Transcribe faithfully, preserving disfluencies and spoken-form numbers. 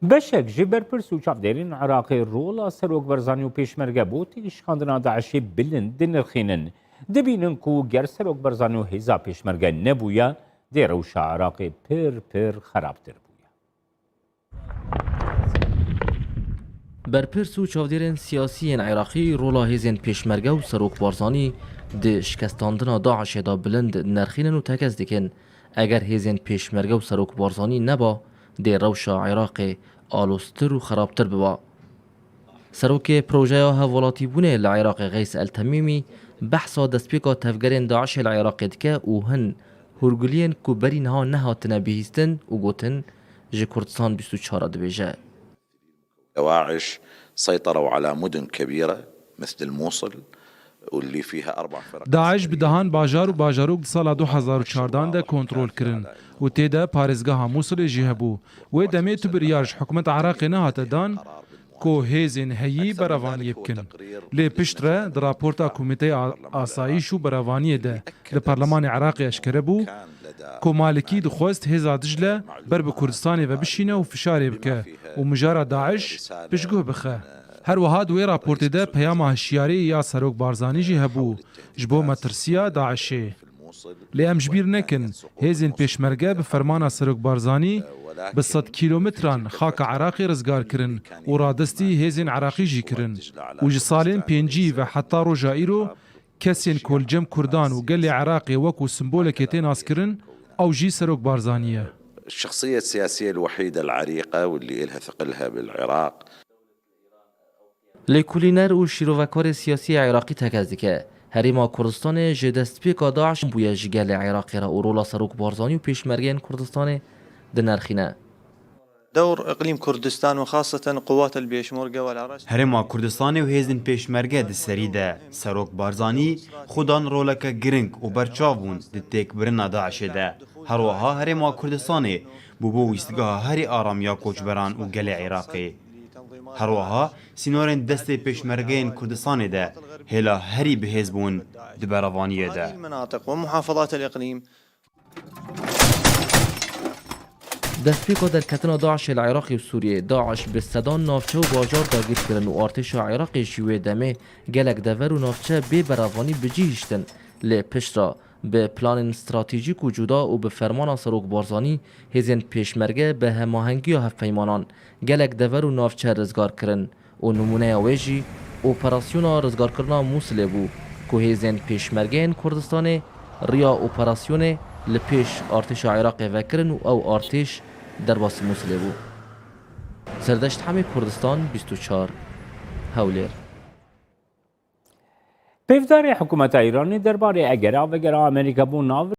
Beşek ji berpirs û çavdêrên Iraqê rola Serok Barzanî û Pêşmerge bo têkişandina DAIŞê bilind dinirxînin. Dibînin ku ger Serok Barzanî û hêza Pêşmerge nebûye, dê rewşa Iraqê pir pir xerabtir bûye. Berpirs û çavdêrên siyasî yên Iraqî rola hêzên Pêşmerge û Serok Barzanî di şikestandina DAIŞê de bilind nerxînin û tekez dikin, eger hêzên Pêşmerge û Serok Barzanî neba, dê rewşa Iraqê aloztir û xerabtir biba. Serokê Projeya Hevwelatîbûnê li Iraqê Xeys El Temîmî behsa destpêka tevgerên DAIŞê li Iraqê dike û hin hûrguliyên ku berî niha nehatine bihîstin û gotin, ji Kurdistan bîst û çar re dibêje. دواعش سيطروا على مدن كبيرة مثل الموصل واللي فيها أربع فرق DAIŞ bi dehan bajar û bajarok di sala du hezar û çardan de kontrol kirin û tê de parêzgeha Mûsilê jî hebû. Wê demê tu biryar ji hikûmeta Iraqê nehate dan ku hêzên heyî berevaniyê bikin. Lê piştre di raporta Komîteya Asayîş û Berevaniyê de li Perlemanê Iraqê eşkere bû ku Malikî dixwest hêza Dicle ber bi Kurdistanê ve bişîne û fişarê bike û mijara DAIŞ piştguh bixe. Her wiha di wê raportê de peyama hişyarî ya Serok Barzanî jî hebû ji bo metirsiya DAIŞê. Lê em ji bîr nekin, hêzên Pêşmerge bi fermana Serok Barzanî bi sed kîlometran xaka Iraqê rizgar kirin û radestî hêzên Iraqî jî kirin û ji salên pêncî ve heta roja îro kesên ku li cem Kurdan û gelê Iraqê wekû simbolekê tê naskirin, ew jî Serok Barzanî ye. الشخصية السياسية الوحيدة العريقة واللي إلها ثقلها بالعراق. Lêkolîner û şîrovekarê siyasî Iraqî tekez dike. Herêma Kurdistanê ji destpêka DAIŞ bûye ji gelê Iraqê re û rola Serok Barzanî û pêşmergeyên Kurdistanê dinirxîne. دور إقليم كردستان وخاصة قوات البيشمركة والعرش. Herêma Kurdistanê û hêzên pêşmerge di serî de Serok Barzanî xudan roleke giring û berçav bûn di têkbirina DAIŞê de. Her wiha Herêma Kurdistanê bûbû wîstgeha herî aram ya koçberan û gelê Iraqê. Her wiha sînorên destê pêşmergeyên Kurdistanê de hêla herî bihêz bûn di berevaniyê de. هذه المناطق ومحافظات الإقليم. Destpêka derketina DAIŞê li Iraqê û Sûriyê, DAIŞ bi sedan navçe û bajar dagîr kirin û artêşa Iraqê jî wê demê gelek dever û navçe bê berevanî bi cî hiştin. Lê piştre bi planên stratejîk û cuda û bi fermana Serok Barzanî hêzên pêşmerge bi hemahengiya hevpeymanan gelek dever û navçe rizgar kirin û nimûneya wê jî operasyona rizgarkirina Mûsilê bû ku hêzên pêşmergeyên Kurdistanê riya operasyonê li pêş artêşa Iraqê vekirin û ew artêş derbasî Mûsilê bû. Serdeşt Hemî, Kurdistan bîst û çar, Hewlêr. Pêvdarê hikûmeta Îranê derbarê egera vegera Amerîka bo nav